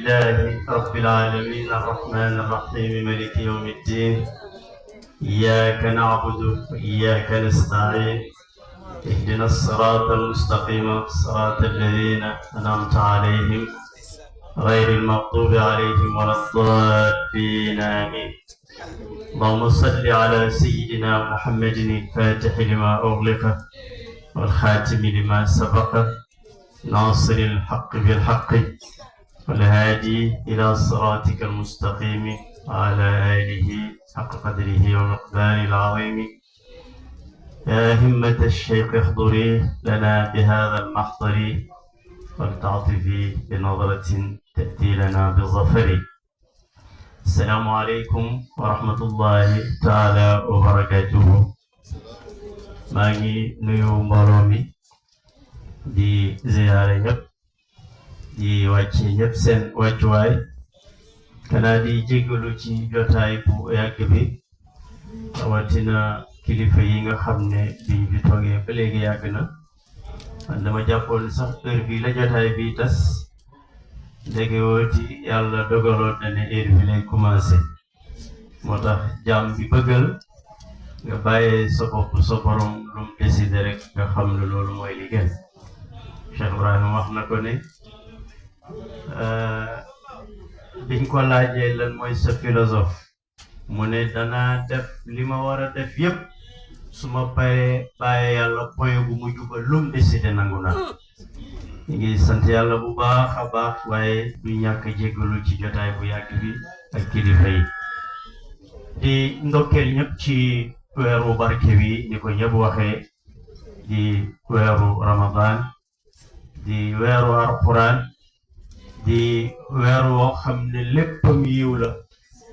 لله رب العالمين الرحمن الرحيم مالك يوم الدين إياك نعبد وإياك نستعين اهدنا الصراط المستقيم صراط الذين أنعمت عليهم غير المغضوب عليهم ولا الضالين آمين. اللهم صل على سيدنا محمد الفاتح لما أغلق والخاتم لما سبق ناصر الحق بالحق والهادي إلى صراطك المستقيم وعلى آله حق قدره ومقداره العظيم. يا همة الشيخ احضري لنا بهذا المحضر ولتعطفي بنظرة تأتي لنا بالظفر. السلام عليكم ورحمة الله تعالى وبركاته. ماغي نيو مبرومي دي زيارة يب دي واتشي يب سن واتشواي كنا دي جيغلو تي جوتاي بو ياكبي واتنا kilifa yi nga xam ne biñ fi toogee ba léegi yàgg na man dama jàppoon sax heure bii la jotaay bii tas ndege wooti yàlla dogaloon na ne heure bi lay commencé moo tax jàmm bi bëggal nga bàyyee sa bopp sa borom lu mu décidé rek nga xam ne loolu mooy li gën. Cheikh Ibrahima wax na ko ne biñ ko laajee lan mooy sa philosophe mu ne danaa def li ma war a def yépp su ma paree bàyyee yàlla point bu mujj ba lum décidé nangu na. ñu ngi sant yàlla bu baax a baax waaye du ñàkk jéggalu ci jotaay bu yàgg bi ak kilifa yi di ndokkeel ñëpp ci weeru barke bi ni ko ñëpp waxee di weeru Ramadan di weeru Alquran di weeru woo xam ne léppam yiw la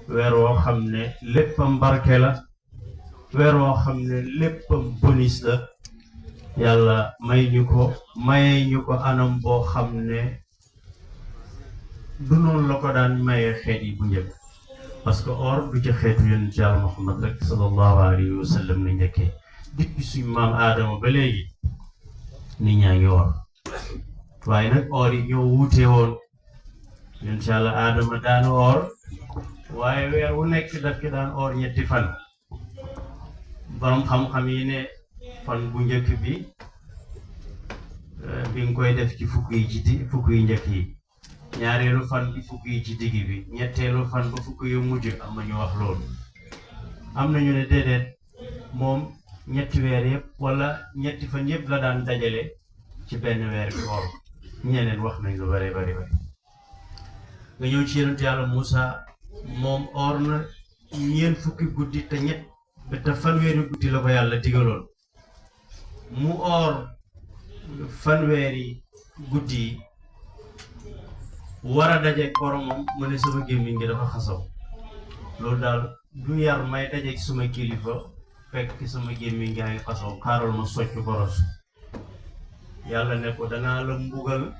weer woo xam ne léppam barke la weer woo xam ne léppam bonus la yàlla may ñu ko anam boo xam ne du noonu la ko daan maye xeet yi bu njëkk parce que or du ci xeetu yonent Yàlla Muhammad rek sallallahu alayhi wa sallam la njëkkee depuis suñu maam Aadama ba léegi nit ñaa ngi or waaye nag or yi ñoo wuute woon yonent Yàlla Aadama daana or waaye weer wu nekk daf ki daan or ñetti fan borom xam-xam yi ne fan bu njëkk bi nga koy def ci fukk yi njëkk yi ñaareelu fan bi fukk yi ci digg bi ñetteelu fan ba fukk yu mujj am na ñu wax loolu am na ñu ne déedéet moom ñetti weer yëpp wala ñetti fan yëpp la daan dajale ci benn weer bi or ñeneen wax nañ lu bari bari nga ñëw ci yonent Yàlla Muusa moom or na ñeent fukki guddi te fanweeri guddi la ko yàlla digaloon mu or fanweeri guddi war a dajeeg boromam mu ne sama gémmiñ gi dafa xasaw loolu daal du yar may dajeeg suma kilifa fekk sama gémmiñ gaa ngi xasaw xaaral ma socc boros yàlla ne ko danaa la mbugal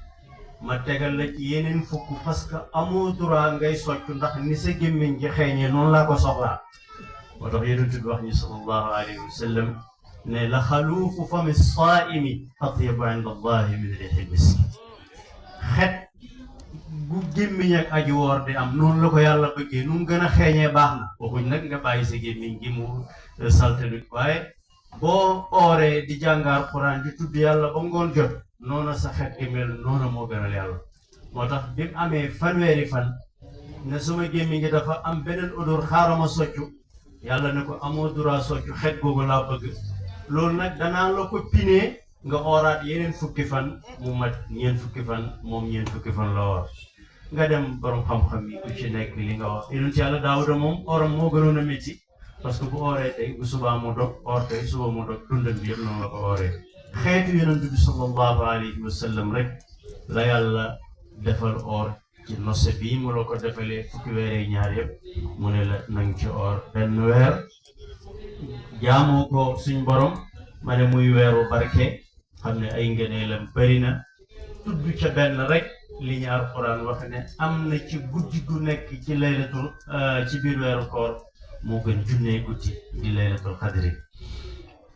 ma tegal la ci yeneen fukk parce que amoo droit ngay soccu ndax ni sa gémmiñ gi xeeñee noonu laa ko soxlaa moo tax yonent bi wax ñu sallallahu alayhi wa sallam ne la xaluufu fami saa'imi atyabu inda allahi min riihil misk xet bu gémmiñ ak aji woor di am noonu la ko yàlla bëggee nu mu gën a xeeñee baax na waxuñ nag nga bàyyi sa gémmiñ gi mu salte nit waaye boo ooree di jàngaar Quran di tudd yàlla ba ngoon jot noona sa xet gi mel noona moo gënal yàlla moo tax bi mu amee fanweeri fan ne suma gémmiñ gi dafa am beneen odeur xaarama soccu yàlla ne ko amoo droit soccu xet googu laa bëgg loolu nag danaa la ko pinee nga ooraat yeneen fukki fan mu mat ñeent fukki fan moom ñeent fukki fan la woor nga dem borom xam-xam yi ku ci nekk li nga wax yonent Yàlla Daawuda moom oram moo gënoon a métti parce que bu ooree tey bu subaa mu dog oor tey suba mu dog dundam bi yëpp noonu la ko ooree xeetu yonent bi sallallahu alayhi wa sallam rek la yàlla defal or ci nose bii mu la ko defalee fukki weeree ñaar yëpp mu ne la nang ci or benn weer jaamoo ko suñ borom ma ne muy weeru barke xam ne ay ngëneelam bëri na tudd ca benn rek li ñu Alxuraan wax ne am na ci guddi gu nekk ci laylatul ci biir weeru koor moo gën junnee guddi di laylatul xadri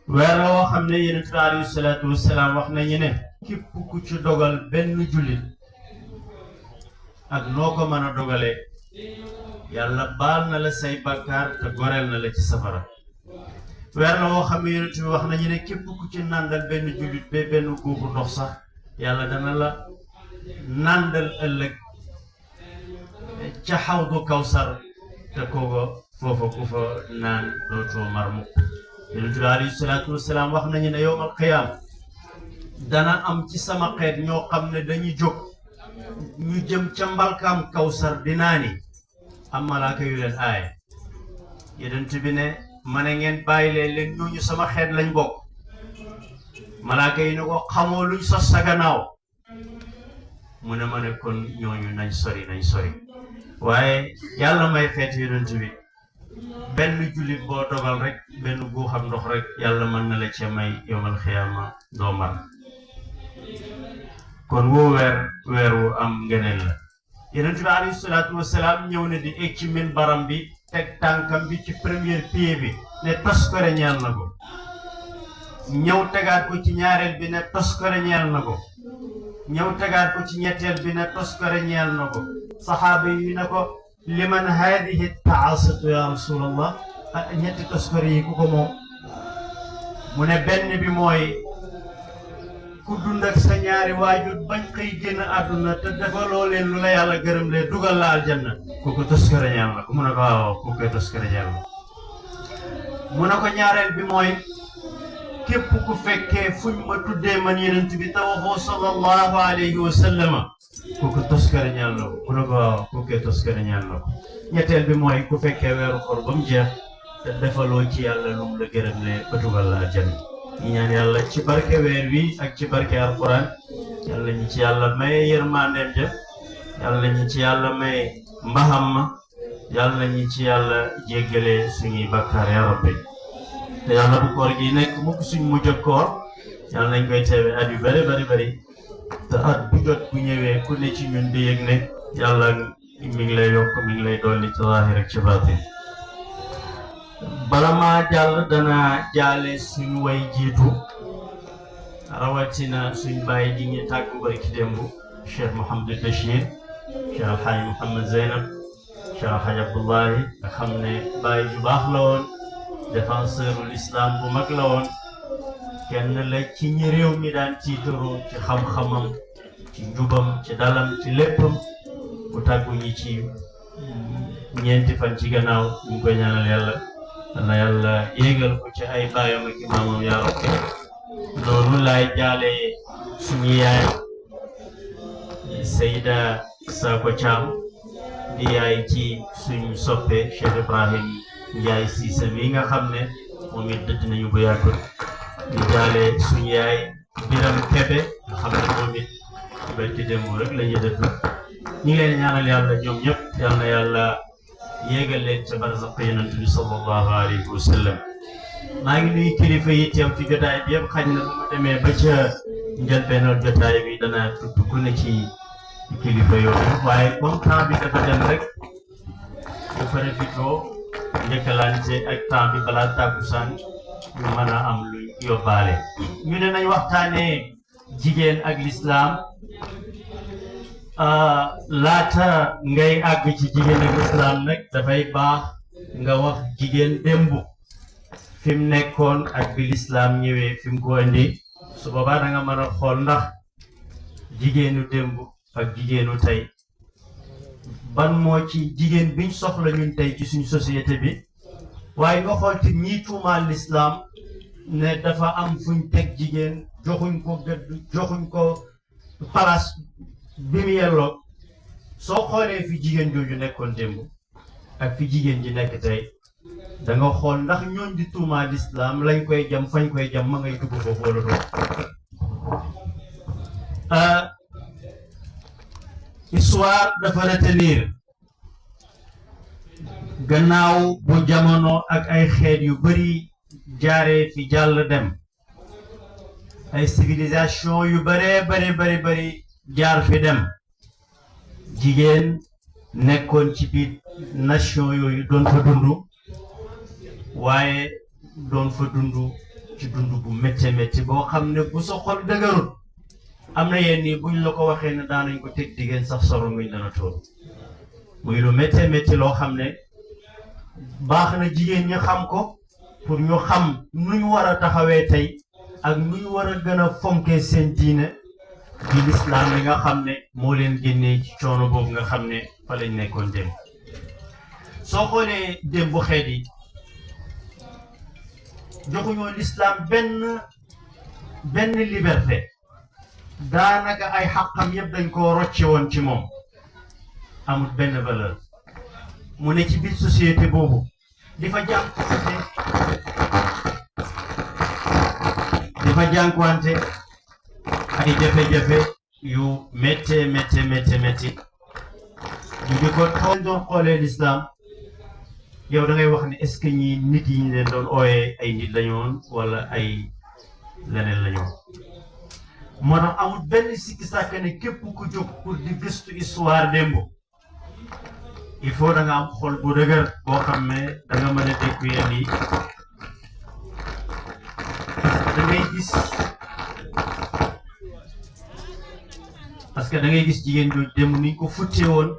weer la woo xam ne Yonent bi alayhi salaatu wassalaam wax nañu ne képp ku ci dogal benn jullit ak noo ko mën a dogalee yàlla baal na la say bakkaar te goreel na la ci safara weer la woo xam ne yonent bi wax nañu ne képp ku ci nàndal benn jullit ba benn guuxu ndox sax yàlla dana la nàndal ëllëg ca xawdu kawsar te koogo foofa ku fa naan dootoo mar mukk yonent bi alayhi salaatu wasalaam wax nañu ne yowmal qiyaam dana am ci sama xeet ñoo xam ne dañuy jóg ñu jëm ca mbalkaam kawsar di naani am malaaka yu leen aaye yonent bi ne ma ne ngeen bàyyi leen ñooñu sama xeet lañ bokk malaaka yi ne ko xamoo luñ sos sa gannaaw mu ne ma ne kon ñooñu nañ sori waaye yàlla may xeet yonent bi benn jullit boo dogal rek benn guuxam ndox rek yàlla mën na la cee may yowmal xiyaama doo mar kon woo weer wu am ngeneen la yonent bi alayhi salaatu wasalaam ñëw ne di egg ci minbaram bi teg tànkam bi ci premier pied bi ne toskore ñeel na ko ñëw tegaat ko ci ñaareel bi ne toskore ñeel na ko ñëw tegaat ko ci ñetteel bi ne toskore ñeel na ko saxaaba yi ne ko liman haadihi taasatu ya rasulallah ñetti toskore yi ku ko moom mu ne benn bi mooy ku dund ak sa ñaari waajur bañ xëy génn àdduna te defaloo leen lu la yàlla gërëm lee dugal la aljanna kooku toskare ñeel na ko mu ne ko waaw ku koy toskare ñeel na mu ne ko ñaareel bi mooy képp ku fekkee fuñ ma tuddee man yonent bi te waxoo sallallahu alayhi wa sallama kooku toskare ñeel na ko mu ne ko waaw ku koy toskare ñeel na ko ñetteel bi mooy ku fekkee weeru koor ba mu jeex te defaloo ci yàlla lu mu la gërëm lee ba dugal la aljanna ñi ñaan yàlla ci barke weer wi ak ci barke alquran yàlla ñi ci yàlla may yërmandeem ja yàlla ñi ci yàlla may mbaham ma yàlla ñi ci yàlla jéggale suñuy bakkaar ya rabbi te yàlla bu koor gi nekk mukk suñ mujj ak koor yàlla nañ koy teewe at yu bari te at bu jot bu ñëwee ku ne ci ñun di yëg ne yàlla mi ngi lay yokk mi ngi lay dolli ci zaahir ak ci baatin bala maa jàll dana jaale suñu way jiitu rawatina suñ bàyyi ji ngi tàggu barki démb Cheikh Mouhamadou Bachir Cheikh Alhaji Mouhamad Zeynab Cheikh Alhaji Abdullahi nga xam ne bàyyi ju baax la woon défenseurul islam bu mag la woon kenn la ci ñi réew mi daan tiitaroo ci xam-xamam ci njubam ci dalam ci léppam bu tàggu ñi ci ñeenti fan ci gannaaw ñu ngi koy ñaanal yàlla na yàlla yéegal ko ci ay baayam ak maamam yaa rabbi loolu laay jaale suñu yaay Seyda Sako Thiam di yaay ci suñ soppe Cheikh Ibrahim Ndiaye Cissé mi nga xam ne moom it dëdd nañu bu yàggul di jaale suñu yaay Biram Kebe nga xam ne moom it barki démb rek la ñuy dëdd ñu ngi leen ñaanal yàlla ñoom ñëpp yal na yàlla yéegal leen ca barzaq yonent bi sallallahu alayhi wa sallam maa ngi nuyu kilifa yi teew ci jotaay bi yëpp xañ na bu ma demee ba ca njëlbeenal jotaay bi dana tudd ku ne ci kilifa yooyu waaye comme temps bi dafa dem rek ñu profitoo njëkkalante ak temps bi balaa tàkkusaan ñu mën a am lu yóbbaale ñu ne nañ waxtaanee jigéen ak lislaam laata ngay àgg ci jigéen ak lislaam nag dafay baax nga wax jigéen démb fi mu nekkoon ak bi lislaam ñëwee fi mu ko indi su boobaa da nga mën a xool ndax jigéenu démb ak jigéenu tey ban moo ci jigéen biñ soxla ñun tey ci suñ société bi waaye nga xool te ñii tuumaal lislaam ne dafa am fuñ teg jigéen joxuñ ko gëdd joxuñ ko place bi mu yelloo soo xoolee fi jigéen jooju nekkoon démb ak fi jigéen ji nekk tey da nga xool ndax ñooñ di tuumaal lislaam lañ koy jam fañ koy jam ma ngay dugg foofu wala doon histoire dafa retenir gannaaw bu jamono ak ay xeet yu bari jaaree fi jàll dem ay civilisation yu bari jaar fi dem jigéen nekkoon ci biir nation yooyu doon fa dund waaye doon fa dund ci dund bu métti boo xam ne bu sa xol dëgërul am na yenn nii buñ la ko waxee ne daanañ ko teg diggéen sax soro nguñ dana tóor muy lu méttee métti loo xam ne baax na jigéen ñi xam ko pour ñu xam nu ñu war a taxawee tey ak nu ñu war a gën a fonkee seen diine di lislaam li nga xam ne moo leen génnee ci coono boobu nga xam ne fa lañ nekkoon démb soo xoolee démb xeet yi joxuñoo lislaam benn liberté daanaka ay xàqam yëpp dañ koo rocce woon ci moom amul benn valeur mu ne ci biir société boobu di fa jànkuwante ay jafe-jafe yu méttee métti ñu di ko doon xoolee lislaam yow da ngay wax ne est-ce que ñi nit yi ñu leen doon ooyee ay nit lañu woon wala ay leneen lañu woon moo tax amul benn sikki sàkk ne képp ku jóg pour di gëstu histoire démb il faut da nga am xol bu dëgër boo xam ne da nga mën a dégg yenn yi parce que da ngay gis jigéen jooju démb niñ ko futtee woon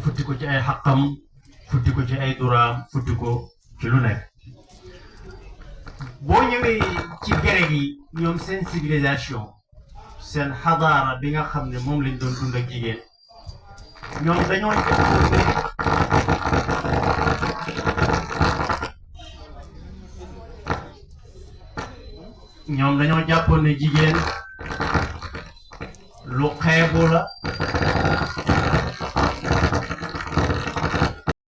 futti ko ci ay xaqam futti ko ci ay duraam futti ko ci lu nekk boo ñëwee ci grec yi ñoom seen civilisation seen xadaara bi nga xam ne moom lañ doon dund ak jigéen ñoom dañoo jàppoon ne jigéen lu xeebu la